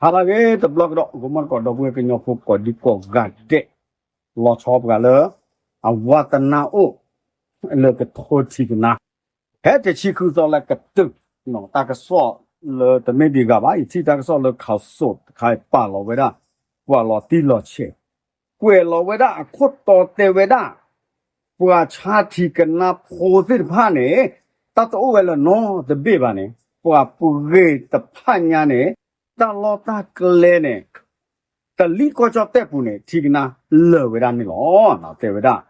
ဟါလၢအဂ့ၤ တဘျီကဒီး ဂီၤမီၢ်တကိး ဒီပုၢ်ဝဲၢ်ကညီဖိကိးဒံကိးဂၤဒဲး လီၤဆီပှၤလၢ အဝါသနၢ်အိၣ် လၢကထိထံကနါ ဖဲတဆံဃုသီလၢကတုၤ တၢ်ကစီၣ်လၢတမ့ၢ်ဒံးဂၤဘၣ် ယထံၣ်တၢ်ကစီၣ်လၢ ခးစိး တခါပာ်လီၤဝဲဒၣ် ပှၤလီၤတံၢ်လီၤဆဲး ကွဲးလီၤဝဲဒၣ်အခိၣ်တီတဲဝဲဒၣ် ပှၤဆါထံကနါဖိသ့ၣ်တဖၣ်န့ၣ် တၢ်တအိၣ်ဝဲလၢၤနီတဘ့ၣ်ဘၣ်န့ၣ် ပှၤပှ့ၤတဖၣ်ညါန့ၣ် တၢ်လီၢ်တၢ်ကျဲန့ၣ် တလံၣ်ကီၢ်ကၠီၣ်တဲၣ်ပူၤန့ၣ် ထံကနါလၢာ်ဝဲဒၣ်န့ၣ်လီၤ. တဲဝဲဒၣ်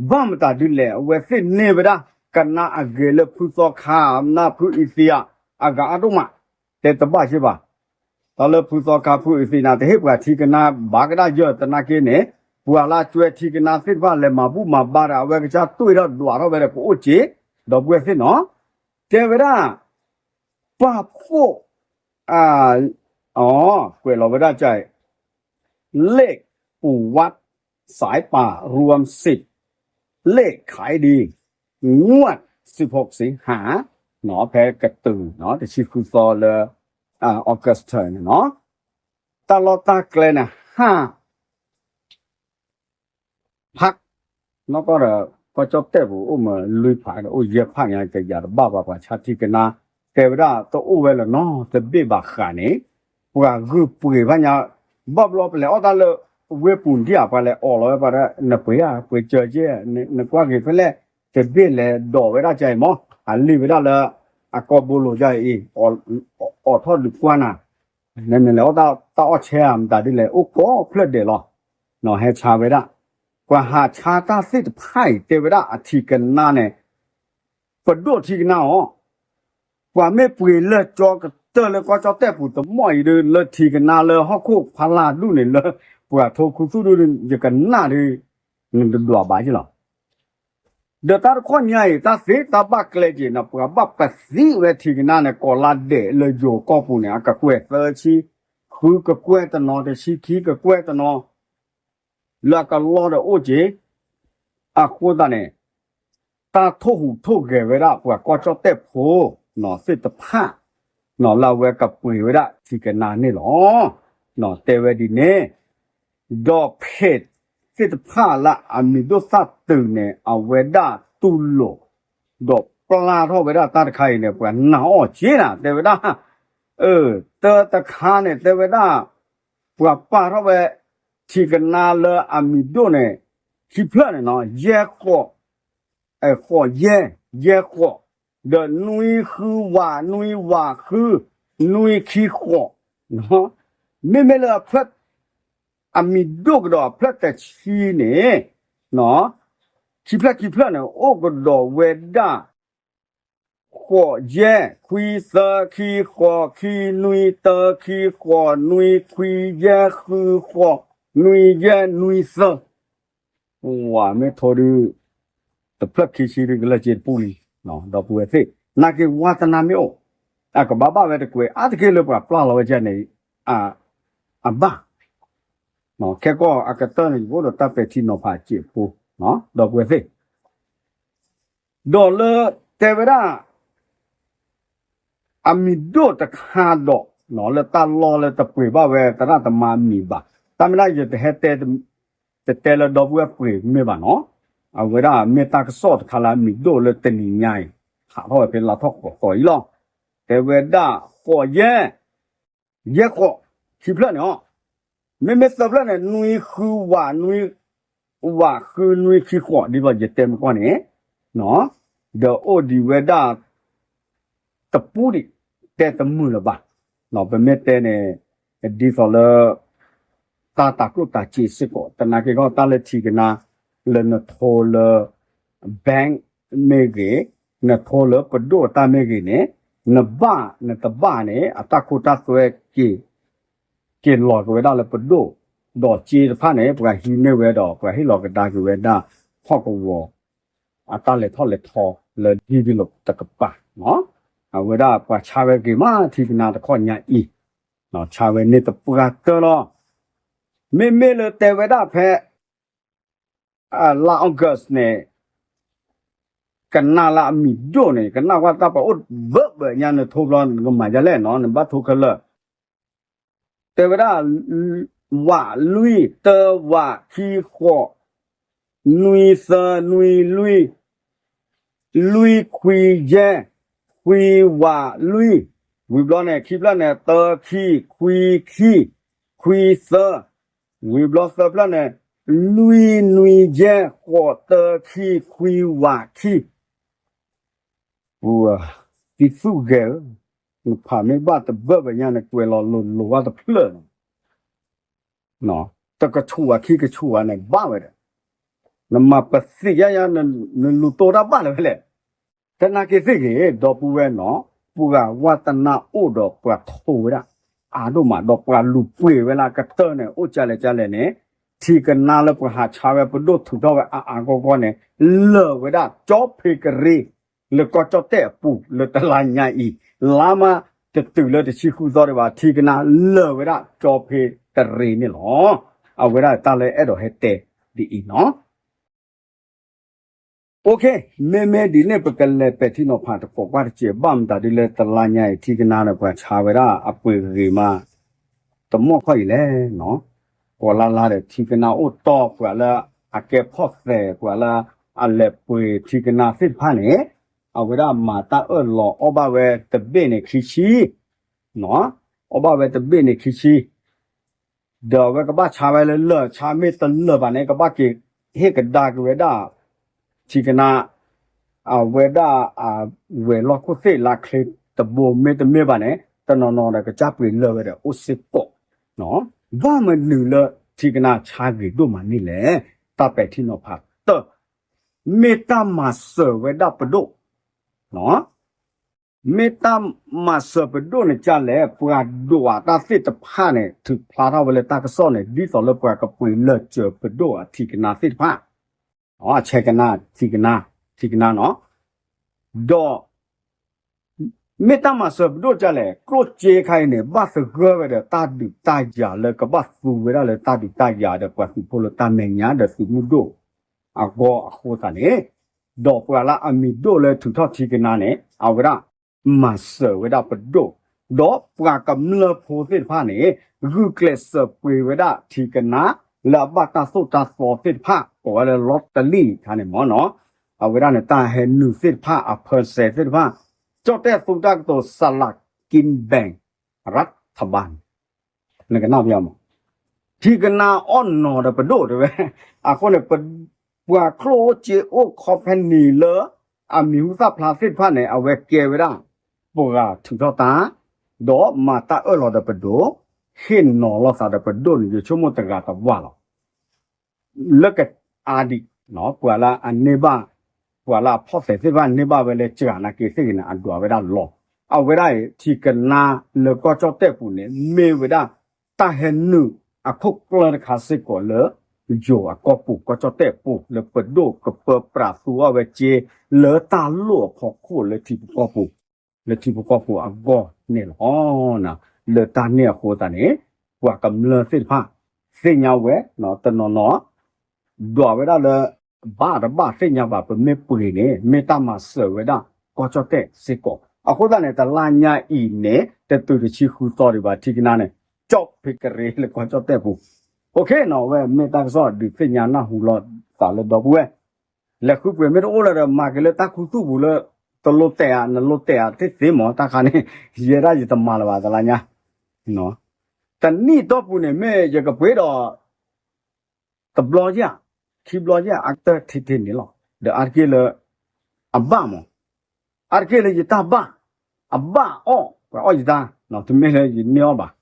ဘၣ်မတၤဒ်လဲၣ် အဝဲသ့ၣ်န့ၢ်ဝဲဒၣ် ကနါအဂ့ၤလၢဖုသီခါ နၢ်ဖုအံသံယၤ အဂၤအါဒိၣ်မး တဲတဘၣ်က့ဘၣ် တၢ်လၢဖုသီခါဖုအံသံနၤ တဟ့ၣ်ပှၤထံကနါဘၣ်ကဒါယၢၢ်သနာ်က့န့ၣ် ပှၤလၢအကွဲထံကနါသ့ၣ်တဖၣ်လဲၤမၤဘူၣ်မၤဘါဒီး အဝဲကစၢ်တွ့ထီၣ်ဒွးထီၣ်ဝဲဒီးကအိၣ်က့ ဒီပုၢ်ဝဲၢ်သ့ၣ်နီၤ တဲဝဲဒၣ် ပာ်ဖှိၣ် အီၤ ကွဲးလီၤဝဲဒၣ်ကၠဲး เลขประวัติสายป่านรวมสิบ เลขขายดี งวด สิบหกสิงหา ဖဲကတုၤ တဆံဃုသီလၢ August န့ၣ်နီၤ တၢ်လီၢ်တၢ်ကျဲန့ၣ် ဟး ဖး နီၢ်ကီၢ်ဒီး ကီၢ်ကၠီၣ်တဲၣ်ပူၤအိၣ်မးလွံၢ်ဖးဒီး အိၣ်ယဲၢ်ဖးညါ ကယၤတဘၣ်ဘၣ် ပှၤဆါထံကနါ တဲဝဲဒၣ်တအိၣ်ဝဲလၢၤနီတဘ့ၣ်ဘၣ်ဃးန့ၣ် ပှၤဂုာ်ပှ့ၤဘၣ်ညါ ဘၣ်ဘျီပလဲၤအီၣ်တၢ်လၢ ဝ့ၢ်ပူၤဒံၣ်ဧါ ပှၤလဲၤအီၣ်လီၤဝဲပှၤဒီး နပှ့ၤဧါ ပှ့ၤစၢၤက့ နကွၢ်က့ၤဖဲလဲၣ် တဘ့ၣ်လဲၤဒိးဝဲဒၣ်ကၠဲအံၤမး အလံၣ်ဝဲဒၣ်လၢ အကီၢ်ဘိလိၤကၠဲအံၤ အီၣ်ထီၣ်ဒုးကွၢ်နၤ နလဲၤအီၣ်တၢ်အီၣ်ဆဲဧါ မတၤဒ်လဲၣ် အိၣ်ကိးဖျၢၣ်ဒဲးလီၤ ဟဲဆါဝဲဒၣ် ပှၤဟးဆါတၢ်သ့ၣ်တဖၣ်အံၤ တဲဝဲဒၣ်အထံကနါန့ၣ် ပဒိၣ်ထံကနါအီၤ ပှၤမ့ၢ်ပှ့ၤလၢကၠီကတၢၢ်လၢကီၢ်ကၠီၣ်တဲၣ်ပူၤတမီၢ်အံၤဒီး လၢထံကနါလၢဟီၣ်ခိၣ်ဖးလၢ်ဒူၣ်န့ၣ် လၢပှၤထိခွံသူၣ်ဒူၣ်ဒီး ယကနၣ်ဒီး နတဒွးဘၣ်က့လီၤ ဒီးတၢ်တခီညါအံၤ တၢ်သ့တၢ်ဘၣ်ကျဲက့ၤန့ၣ် ပှၤဘၣ်ပသံဝဲထံကနါန့ၣ် ကိးလါဒဲးလၢယိၤကီၢ်ပူၤန့ၣ် အကကွဲၢ်သၢဆံ ဃုကကွဲၢ်တနီၤ တဆံခံကကွဲၢ်တနီၤ လၢအကလီဒီးအိၣ်က့ၤ အဃိသတးန့ၣ် တၢ်ထိၣ်ဟူးထိၣ်ဂဲၤဝဲဒၣ်ပှၤကီၢ်ကၠီၣ်တဲၣ်ဖိ သ့ၣ်တဖၣ် လၢအဝဲကပှ့ၤဝဲဒၣ်ထံကနါန့ၣ်လီၤ. တဲဝဲဒ်န့ၣ် ဒီးဖဲသ့ၣ်တဖၣ်လၢအမံၤဒိၣ်သၣ်တုၤန့ၣ် အဝဲဒၣ်တူၢ်လိာ် ဒီးပျၢ်ထီၣ်ဝဲဒၣ်တၢ်တခါအံၤန့ၣ် ပှၤနာ်အီၤက့နၤ တဲဝဲဒၣ် တၢတခါန့ၣ် တဲဝဲဒၣ် ပှၤပာ်ထီၣ်ဝဲ ထံကနါလၢအမံၤဒိၣ်န့ၣ် ခံဖျၢၣ်န့ၣ်နီၤ ယဲၢ်ဃိး ဃိးယဲၢ် ယဲၢ်ဃိး ဒီးနွံဃုဝး နွံဝးဃု နွံခံဃိး မ့မ့ၢ်လၢအဖျၢၣ် အမံၤဒိၣ်ကဒီးအဖျၢၣ်တဆံန့ၣ် ခံဖျၢၣ်ခံဖျၢၣ်န့ၣ် အိၣ်ကဒီးဝဲဒၣ် ဃိးယဲၢ် ခွံသၢ ခံဃိး ခံနွံတၢ ခံဃိးနွံ ခွံယဲၢ် ဃုဃိး နွံယဲၢ် နွံသၢ ဝၤမ့ၢ်ထိဒုး တဖျၢၣ်ခံဆံဒုးကလၢာ်စ့တပူၤလံ ဒီပုၢ်ဝဲၢ်သ့ၣ် နာ်က့ဝါသနါမ့ၢ်အိၣ် အကဘၣ်ဘၣ်ဝဲတကွဲး အါတက့ၢ်လၢပှၤပျၢ်လီၤဝဲဒၣ်န့ၣ် အဘၣ် ခဲကီၢ်အကတၢၢ်န့ၣ် ယအိၣ်ဒီးတၢ်ပဲာ်ထံနီၤဖးစ့အဖိ ဒီပုၢ်ဝဲၢ်သ့ၣ် ဒီးလၢတဲဝဲဒၣ် အမံၤဒိၣ်တခါဒီး လၢတၢ်လီၢ်လၢတပှ့ၤဘၣ်ဝဲသရၣ်သမါအမံၤဘၣ်. တၢ်မ့ၢ်ဒၣ်ယတဟဲတဲ တတဲလၢဒီပုၢ်ဝဲၢ်ပှ့ၤမ့ၢ်ဘၣ်နီၤ. အဝဲဒၣ်မ့ၢ်တၢ်ကစီၣ်တခါလၢအမံၤဒိၣ်လၢတနံၤညါအံၤ ဟးထီၣ်ဝဲဖဲလါထီၣ်ဃိးသီအံၤလီၤ. တဲဝဲဒၣ်ဃိးယဲၢ် ယဲၢ်ဃိး ခံဖျၢၣ်န့ၣ်အီၤ မ့မ့ၢ်သၢဖျၢၣ်န့ၣ် နွံဃုဝး နွံဝးဃု နွံခံဃိး ဒ်သိးယတဲမ့ၢ်ကွၢ်န့ၣ် ဒီးအိၣ်ဒံးဝဲဒၣ် တပူၤဒံး တဲတမုာ်လၢၤဘၣ်. ပမ့ၢ်တဲန့ၣ် ဒ်သိးလၢ တၢ်တၤကျိၣ်တၤစ့စ့ၢ်ကီး သနာ်က့ခီ တၢ်လၢထံကနါ လၢနထိလၢ bank မ့ၢ်ဂ့ၤ, နထိလၢပဒိၣ်အတၢ်မ့ၢ်ဂ့ၤန့ၣ် နဘၣ်နတဘၣ်န့ၣ် အတၢ်ခိတၢ်သွဲက့ၤ က့ၤလီၤက့ၤဝဲဒၣ်လၢပဒိၣ်, ဒီးစ့တဖၣ်န့ၣ် ပှၤဟံးန့ၢ်ဝဲဒီး ပှၤဟ့ၣ်လီၤကဒါက့ၤဝဲဒၣ် ဟီၣ်ကဝီၤ အတၢ်လဲၤထီၣ်လဲၤထီလၢဒ်ဒ်လိာ်တကပၤ, အဝဲဒၣ်ပှၤဆါဝဲဂ့ၤမး ထံကနါတခီညါအံၤ, ဆါဝဲန့ၢ်တပှၢ်တၢၢ်လီၤ. မ့မ့ၢ်လၢတဲဝဲဒၣ်ဖဲ လါ August န့ၣ် ကနၣ်လၢအမံၤဒိၣ်န့ၣ် ကနၣ်ကွၢ်တၢ်ပှၤအိၣ်ဘၢဘၢညါ နထိဘျီနကမၤဒ်လဲၣ်နီၤ နဘၣ်ထိခဲလၢာ်, တဲဝဲဒၣ် ဝးလွံၢ် တၢ ဝး ခံ ဃိး နွံ သၢ နွံ လွံၢ် လွံၢ် ခွံ ယဲၢ် ခွံ ဝး လွံၢ် ဝံၤဘျီန့ၣ် ခံဖျၢၣ်န့ၣ် တၢ ခံ ခွံ ခံ ခွံ သၢ ဝံၤဘျီသၢဖျၢၣ်န့ၣ် လွံၢ် နွံ ယဲၢ် ဃိး တၢ ခံ ခွံ ဝး ခံ ပူၤ သံသူၣ်ဂဲၤဧၢ, နဖးမ့ၢ်ဘၣ်တဘၢၣ်ဘၣ်ညါန့ၣ် ကွဲးလီၤလိၤလိၤဝဲတဖျၢၣ်န့ၣ်, တကဆူၣ်ဝဲခံကဆူၣ်ဝဲန့ၣ် ဘၣ်ဝဲဒီး နမၤပသံးယါယါ နလူၤတိၢ်တၢ်ဘၣ်လၢၤဝဲလဲၣ်. တနာ်က့ၤသ့ၣ်ဂ့ၤ ဒီပုၢ်ဝဲၢ်နီၤ ပှၤဝးတနါအိၣ်ဒီးပှၤထိဝဲဒၣ် အါဒိၣ်မး ဒီးပှၤလူၤပှ့ၤဝဲလၢအကတၢၢ်န့ၣ် အိၣ်ကလဲၣ်ကလဲၣ်န့ၣ် ထံကနါလၢပှၤဟးဆါဝဲပဒိၣ်ထုးထီၣ်ဝဲအါအါဂီၢ်ဂီၢ်န့ၣ် လၢာ်ဝဲဒၣ်ကၠီဖ့းကရ့ လၢကီၢ်ကၠီၣ်တဲၣ်အပူၤ လၢတလါညါအံၤ လါမးတတုၤလၢတဆံဃုသီဒံးဘၣ် ထံကနါလၢာ်ဝဲဒၣ်ကၠီဖ့းကရ့န့ၣ်လီၤ. အဝဲဒၣ်တၢ်လၢအဲၣ်ဒိးဟဲတဲဒ်အံၤနီၤ. အိၣ်ခ့ မ့မ့ၢ်ဒ်န့ၣ် ပကလဲၤပဲာ်ထံနီၤဖးတကိးကွၢ်တစဲး ဘၣ်မတၤဒ်လၢတလါညါအံၤ ထံကနါဒီးပှၤဆါဝဲဒၣ်အပှ့ၤဂ့ၤမး တမီၢ်ခီၣ်အံၤလဲၣ်နီၤ. ကိးလါလါဒီး ထံကနါအိၣ်တီၢ် ပှၤလၢအကဲဖီၣ်သဲး ပှၤလၢအလဲၤပှ့ၤထံကနါသ့ၣ်တဖၣ်န့ၣ် အဝဲဒၣ်မၤတၢ်အၢၣ်လီၤအီၣ်ဘၣ်ဝဲတဘ့ၣ်န့ၣ်ခံဆံ အီၣ်ဘၣ်ဝဲတဘ့ၣ်န့ၣ်ခံဆံ ဒီးအဝဲကဘၣ်ဆါဝဲလၢလၢာ် ဆါမ့ၢ်တလၢာ်ဘၣ်န့ၣ် ကဘၣ်က့ၤဟ့ၣ်ကဒါက့ၤဝဲဒၣ် ထံကနါ အဝဲဒၣ်အဝဲၤလီၢ်ခိၣ်သ့ၣ်လၢချ့တဘိ မ့တမ့ၢ်ဘၣ်န့ၣ် တနီၤနီၤဒီးကစၢ်ပှ့ၤလၢာ်ဝဲဒီးအိၣ်စ့ၢ်ကီး ဘၣ်မနုၤလၢထံကနါဆါဂ့ၤဒိၣ်မးန့ၣ်လဲၣ်. တၢ်ပဲာ်ထံနီၤဖးတၢၢ် မ့ၢ်တၢ်မၤစၢၤဝဲဒၣ်ပဒိၣ် မ့ၢ်တၢ်မၤစၢၤပဒိၣ်န့ၣ်ကလဲၣ် ပှၤဒိးအတၢ်သ့ၣ်တဖၣ်န့ၣ် ထုးဖျါထီၣ်ဝဲလၢတၢ်ကစီၣ်န့ၣ် ဒ်သိးလၢပှၤကပှ့ၤလၢာ်စၢၤပဒိၣ်အထံကနါသ့ၣ်တဖၣ် အဆဲကနါ ထံကနါ ထံကနါနီၤ ဒီး မ့ၢ်တၢ်မၤစၢၤပဒိၣ်ကလဲၣ် ကျိၣ်စ့ခါအံၤန့ၣ် ဘၣ်သဂၢၢ်ဝဲဒီးတၢ်ဒုးတၢ်ယၤလၢကဘၣ်သူဝဲဒၣ်လၢတၢ်ဒုးတၢ်ယၤဒီးပှၤသုးဖိလၢတၢ်မဲာ်ညါ ဒီးသုးမုၢ်ဒိၣ်အဂီၢ်အဃိသတးန့ၣ် ဒီးပှၤလၢအမံၤဒိၣ်လၢထုးထီၣ်ထံကနါန့ၣ် အဝဲဒၣ်မၤစၢၤဝဲဒၣ်ပဒိၣ် ဒီးပှၤကမျၢၢ်ဖိသ့ၣ်တဖၣ်န့ၣ် ဂုာ်ကျဲးစၢးပှ့ၤဝဲဒၣ်ထံကနါ လၢအဘၣ်တၢ်သိၣ်တၢ်သီသ့ၣ်တဖၣ် ကိးဝဲလၢ lottery ခါန့ၣ်မ့ၢ်နီၤ အဝဲဒၣ်န့ၣ် တၢ်ဟဲနုာ်သ့ၣ်တဖၣ် အဖၢစဲးသ့ၣ်တဖၣ် ကၠီၣ်တဲၣ်သူတၢ်ကတိၤ စလၤကံဘဲၣ် ရးထဘၣ်န့ၣ် နကနၣ်ပယီၤမး ထံကနါအီၣ်နီၤဒီးပဒိၣ်တဲဝဲ အဃိန့ၣ် ပှၤချိၣ်အိၣ်စ့အိၣ် company လၢအမံၤဟူသၣ်ဖျါသ့ၣ်တဖၣ်န့ၣ် အဝဲကဲဝဲဒၣ် ပှၤထုးထီၣ်တၢ် ဒီးမၤတၢ်အၢၣ်လီၤဒီးပဒိၣ် ဟ့ၣ်နီၤလိာ်သးဒီးပဒိၣ်န့ၣ် ယဆိကမိၣ်တဂၤတဝၢလီၤ လၢကအါဒံး ပှၤလၢအန့ၢ်ဘၣ် ပှၤလၢအဖီၣ်သဲးသ့ၣ်တဖၣ်န့ၢ်ဘၣ်ဝဲလၢစှၤနာ်က့သ့ၣ်ဂ့ၤန့ၣ် အဒွးဝဲဒၣ်လီၤ. အဝဲဒၣ်အံၤ ထံကနါလၢကီၢ်ကၠီၣ်တဲၣ်ပူၤန့ၣ် မ့ၢ်ဝဲဒၣ် တၢ်ဟဲနုာ်အခိၣ်ကျၢၢ်တခါစ့ၢ်ကီးလၢ ယိၤအကီၢ်ပူၤ ကီၢ်ကၠီၣ်တဲၣ်ပူၤ လၢပဒိၣ်ကပၢပြးသူအီၤဝဲစ့ လၢတၢ်လိၣ်အဖီခိၣ်လၢထံဖိကီၢ်ဖိ လၢထံဖိကီၢ်ဖိအဂီၢ်န့ၣ်လီၤ. လၢတၢ်န့ၣ်အဃိသတးန့ၣ် ပှၤကမျၢၢ်သ့ၣ်တဖၣ် သ့ၣ်ညါဝဲ တနီၤနီၤ ဒွးဝဲဒၣ်လၢ ဘၣ်တဘၣ်သ့ၣ်ညါဘၣ် ပမ့ၢ်ပှ့ၤန့ၣ် မ့ၢ်တၢ်မၤစၢၤဝဲဒၣ် ကီၢ်ကၠီၣ်တဲၣ်စ့ၢ်ကီး အဃိသတးန့ၣ် တလါညါအံၤန့ၣ် တတုၤတဆံဃုသီဒံးဘၣ် ထံကနါန့ၣ် ကၠီၣ်ဖ့းကရ့လၢကီၢ်ကၠီၣ်တဲၣ်ပူၤ အိၣ်ခ့နီၤ အဝဲမ့ၢ်တၢ်ကစီၣ်ဒုးသ့ၣ်ညါနၢ်ဟူလိာ်သးလၢဒီပုၢ်ဝဲၢ် လဲၤဃုပှ့ၤမ့ၢ်တအိၣ်လၢၤဒီး မၤက့ၤလၢတၢ်ခူသူၣ်ပူၤလၢ တလိၣ်တဲာ်ဧါ နလိၣ်တဲာ်ဧါ သ့သ့မး တၢ်ခါန့ၣ် ယဲဒၣ်ယတမၤလၢၤဘၣ် တလါညါ တနံၣ်တီၢ်ပူၤန့ၣ် မ့ၢ်ယကပှ့ၤဒီး တဘျီယဲၢ် ခံဘျီယဲၢ် အကတၢၢ်ထံထံန့ၣ်လီၤ. ဒီးအါတက့ၢ်လၢ အဘၣ်မး အါတက့ၢ်လၢယတၢ်ဘၣ် အဘၣ်အီၣ် ပှၤအီၣ်ယတၢ် တမ့ၢ်လၢယန့ၢ်အီၣ်ဘၣ်.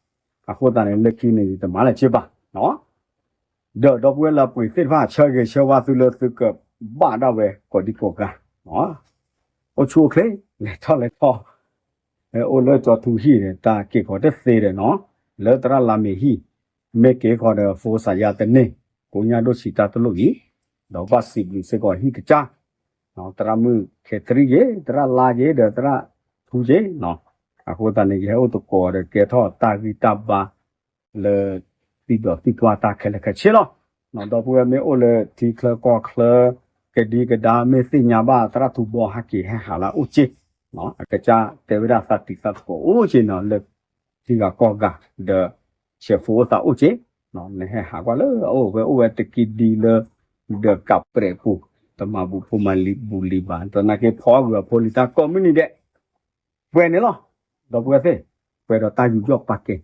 အဃိသတးန့ၣ် လၢခံန့ၣ် ယတမၤလၢၤဘၣ် ဒီးဒီပုၢ်ဝဲၢ်လၢအပှ့ၤသ့ၣ်တဖၣ် ဆၢဂ့ၤဆၢဝါသုလၢသုကဘၣ်ဒၣ်ဝဲကိးဒံကိးဂၤ အိၣ်ဆူၣ်အိၣ်ချ့ လဲၤထီၣ်လဲၤထီၣ် အိၣ်လၢကၠီၤထူဟံၣ်န့ၣ် တၢ်က့ၤကီၤတသ့ဒီးနီၤ လၢသရၣ်လါမ့ၤဟံၣ် မ့ၢ်က့ၤကီၤဒီး ဖိစါယါတန့ၢ် ကိညၢ်ဒိၣ်ဆံးတၢ်တလိၣ်အံၤ ဒီးဘၣ်စံးဘျုးစ့ၢ်ကီးဟံၣ်ကစၢ် သရၣ်မုၣ်ခဲတရံၣ်ယ့ သရၣ်လါယ့ဒီးသရၣ်ထူယ့ အဃိသတးန့ၣ် ယဟဲအိၣ်သကိးဒီးကဲထီၣ်တၢ်ဂံၢ်တၢ်ဘါ လၢ သံဒီးသံကွၢ်တၢ်ခဲလၢာ်ခဲဆ့လီၤ. ဒီပုၢ်ဝဲၢ်မ့ၢ်အိၣ်လၢထံချၢကီၢ်ချၢ ကဒံကဒါမ့ၢ်သ့ၣ်ညါဘၣ်သရၣ်ထူဘီဟဲက့ၤဟဲဟးလၢအအိၣ်စ့ အကစၢ်တဲဝဲဒၣ်သးတံးသးသကိးအိၣ်စ့နီၤ လၢထံဂၤကီၢ်ဂၤ ဒီး ဆဲးဖိအိၣ်သးအိၣ်က့, နဟဲဟးကွၢ်လၢအအိၣ်ဝဲအိၣ်ဝဲတက့ဒံလၢ ဒီးကးပြဲးပူၤ, တမၤဘူးဖိမၤလံဘူးလံဘၣ်, ဒီးနာ်က့ဖီအဂုၤအဖိလံတၢ်ကိးမုၢ်နံၤဒဲး, ပှဲၤန့ၣ်လီၤ, ဒီပုၢ်ဝဲၢ်သ့ၣ်, ပှဲၤဒီးတၢ်ယူးယီၣ်ပာ်ကဲ